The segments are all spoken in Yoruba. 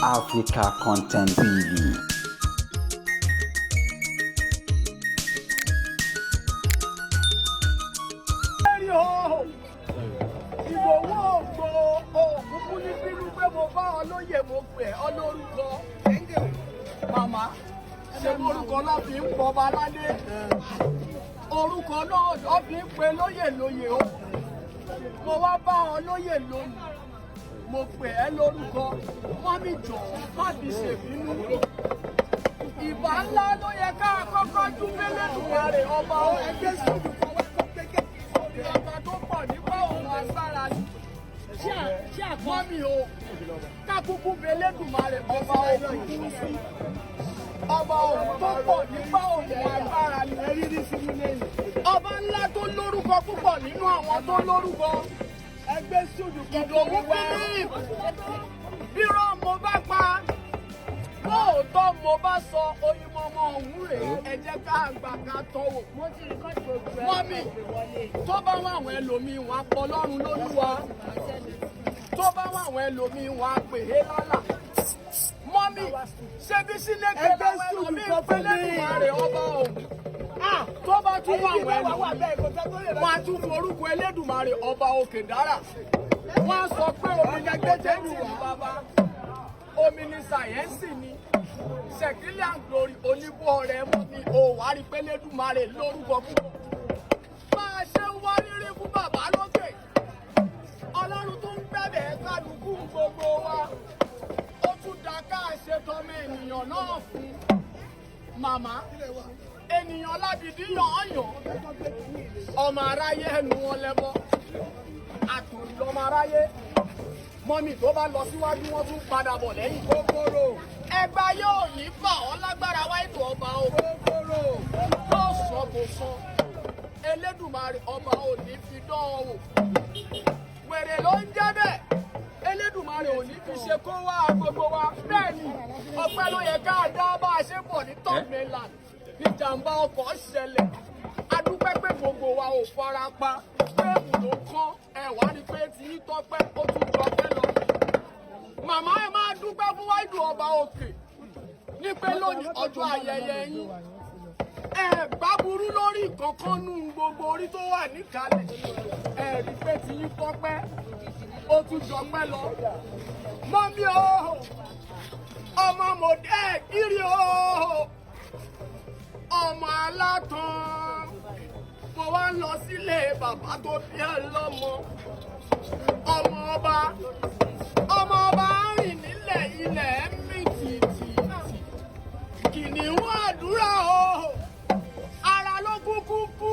Africa Content TV. Rí o, ìbòwò ògbó òkúkú ní bínú pé mo bá ọ lóye, mo pè ọ lórúkọ. Màmá ṣe orúkọ náà fi ń pọba ládé, orúkọ náà lọ́ fi ń pe lóyè lóyè o. Mo wá bá ọ lóyè lónìí, mo pè ẹ́ lórúkọ. Mọ́mí, jọ̀ọ́, má fi ṣèbínú. Ìbà ńlá ló yẹ ká kọ́kọ́ jú fẹ́lẹ́dùmarè ọba ó ẹgbẹ́ sùúrù ọba tó pọ̀ nípa òun agbára ni. Mọ́mí o, kákúkú belédùmarè ọba òkú sí. Ọba òun tó pọ̀ nípa òun agbára ni. Ọba ńlá tó lórúkọ púpọ̀ nínú àwọn tó lórúkọ. Ìdòwú Philip, bírọ̀ mo bá pa lóòótọ́, mo bá sọ oyinmọmọ òun rèé. Ẹ jẹ́ ká gbà ká tọ́wò. Mo ti record gbogbo ẹ̀. Mọ́mì, tó bá wà àwọn ẹlòmíì, wọn á pọ̀ lọ́run lólúwa. Tó bá wà àwọn ẹlòmíì, wọn á pè é lálà. Mọ́mì, ṣebí sílẹ̀kẹ̀ làwọn ẹlòmíì ń pè lẹ́dùnmarè ọba òun. Tó bá tún wà àwọn ẹlòmíì, wọn á tún forúkọ Ẹlẹ́dùnmarè ọba òkè dára. Wọn á sọ pé omi ní gbẹ́jẹ́ tì ní bàbá, omi ní sàyẹ́ǹsì ni sẹ̀kílẹ̀ àgbòrì oníbó ọ̀rẹ́. Mọ́mì ò wá rí pé Ẹlẹ́dùnmarè lórúkọ púpọ̀. Máa ṣe ń wá rírí fún bàbá lókè, ọlọ́run tó ń gbẹ̀bẹ̀ kálukú gbogbo wa, ó tún dá ká ṣe tọmọ ènìyàn náà fún màmá. Ènìyàn lábìdí yàn án, ọmọ aráyé ẹnu wọn lẹ́bọ àtòrí lọmọ aráyé. Mọ́mì, tó bá lọ síwájú, wọn tún padà bọ̀ lẹ́yìn. Kókóró ẹgbà yóò ní bà ọ́ lágbára wáìtò ọba o. Kókóró yóò sọ kò sọ, Elédùmarè ọba ò ní fi dán ọ wò. Wèrè ló ń jẹ́ bẹ́ẹ̀. Elédùmarè ò ní fi ṣe kó wá gbogbo wa. Bẹ́ẹ̀ ni, ọpẹ́ ló yẹ ká dá. Bá a ṣe bọ̀ ní Third Mainland níjàmbá ọkọ̀ ṣẹlẹ̀. A dúpẹ́ pé gbogbo wa ò fara pa. Péèmù ló kán ẹ wá rí pé tí ń tọ́pẹ́, ó tún jọpẹ́ lọ. Màmá, ẹ máa dúpẹ́ fún wáìdù ọba òkè ní pé lónìí ọjọ́ ayẹyẹ yín, ẹ bá burú lórí kankan nú gbogbo orí tó wà níkàlẹ̀. Ẹ rí pé tí yín tọ́pẹ́, ó tún jọpẹ́ lọ. Mọ́mí o, ọmọ mòdẹ́ kiri o, ọmọ alátàn, mo wá ń lọ sílé bàbá tó bí ẹ lọ́mọ. Ọmọ ọba, ọmọ ọba ń rìn nílẹ̀, ilẹ̀ ń mì tìtìtì. Kìnìún àdúrà o, ara ló kúkú kú,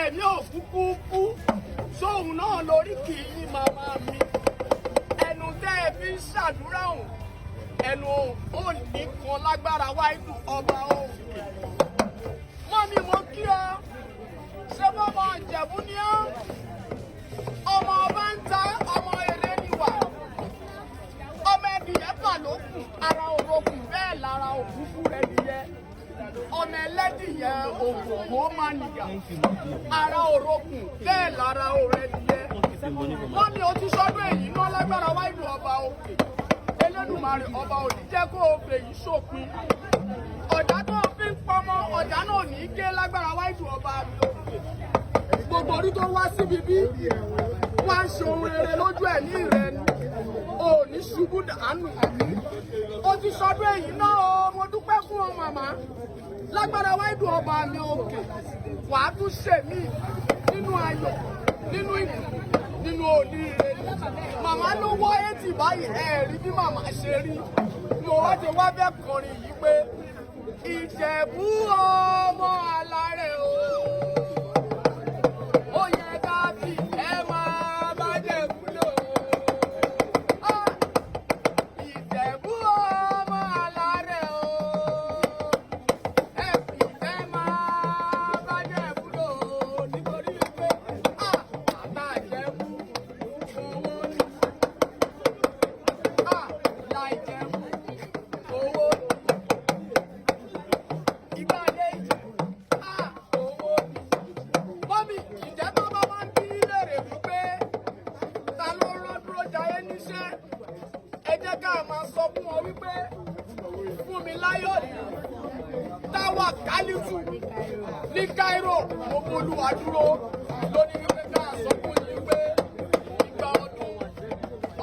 ẹ̀mí ò kúkú kú sóhun náà lórí. Kì í màmá mi, ẹnu tẹ́ ẹ fi ń ṣàdúrà òun, ẹnu òun ò ní kan lágbára wáìdù ọba òkè. Mọ́mí, mo kí ọ. Ṣé bọ́mọ Ìjẹ̀bú ni ọ́? Ọmọ ọba ń ta ọmọ eré ni wà. Ọmọ ẹdìyẹ bà ló kù, ara òrokùn bẹ́ẹ̀ lára òkúkú rẹ nìyẹn. Ọmọ ẹlẹ́dìyẹ òkòkò máa nìyà, ara òrokùn bẹ́ẹ̀ lára òrẹ nìyẹn. Wọ́n ní o ti sọdún èyí náà lágbára wáìlú ọba òkè. Elédùmarè ọba òní jẹ́ kó o fèyí sópin. Ọ̀dà tó o fi ń pọmọ, ọ̀dà náà ní í gé lágbára wáìlú ọba mi òkè. Gbogbo orí tó wá síbi bí wọ́n á ṣe ohun rere lójú ẹ̀ ní rẹ ni ò ní ṣubú dànù. O ti sọdún èyí náà o, mo dúpẹ́ fún ọ màmá. Lágbára wáìdù ọba mi òkè, wàá tún ṣèmí nínú ayọ̀, nínú ìdùnnú, nínú oríire. Màmá ló wọ́ 80 báyìí. Ẹ rí bí màmá ṣe rí. Mo wá ti wá fẹ́ kọrin yìí pé Ìjẹ̀bú ọmọ alárẹ̀ o, ó yẹ ká fi ẹ máa bá Jẹ̀bú lò. Ah! Ìjẹ̀bú ọmọ alárẹ̀ o, ẹ fi ẹ máa bá Jẹ̀bú lò, nítorí pé bàtà Jẹ̀bú owó ni, láì Jẹ̀bú owó ni, ìgbàlẹ̀ Ìjẹ̀bú owó. Ká máa sọ fún wọn wípé Fúnmiláyọ̀ Táwa Kálítù ní Cairo, Mobólúwa dúró lóní wípé ká sọ fún yín pé ìgbà ọdún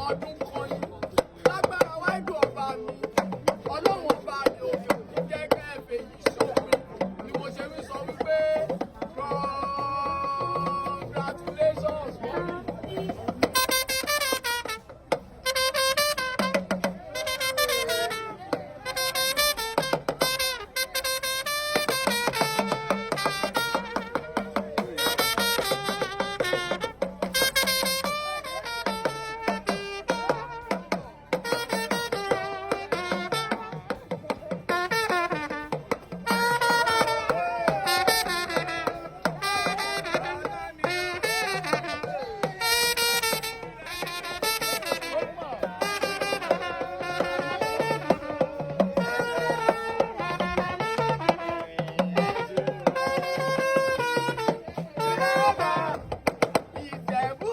ọdún kan ni lágbára wáìdù ọba mi, Ọlọ́run ọba mi òkè òkè jẹ́ kẹ́ẹ̀fẹ̀ yìí ṣòpin ni mo ṣe fi sọ wípé congratulations, mommy. Ìjẹ̀bú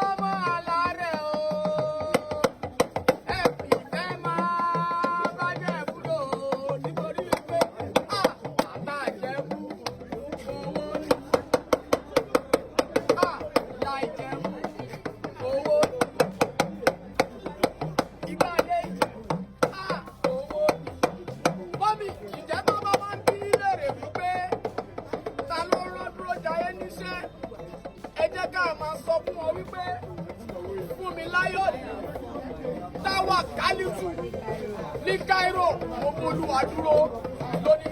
ọmọ alárẹ̀ o, ẹ fìfẹ́ máa bá Jẹ̀bú lò ó nítorí pé bàbá Jẹ̀bú owó ni, ìyá Ìjẹ̀bú owó ni, ìgbàlẹ̀ Ìjẹ̀bú owó ni. Mummy, ìjẹ́ tó bá wá ń bí léèrè wípé ta ló rán dúró jayé níṣẹ́, ẹ jẹ́ ká máa sọ fún wọn wípé Fúnmiláyọ̀ Táwa Kálítù ní Cairo, Mobólúwa dúró lóní.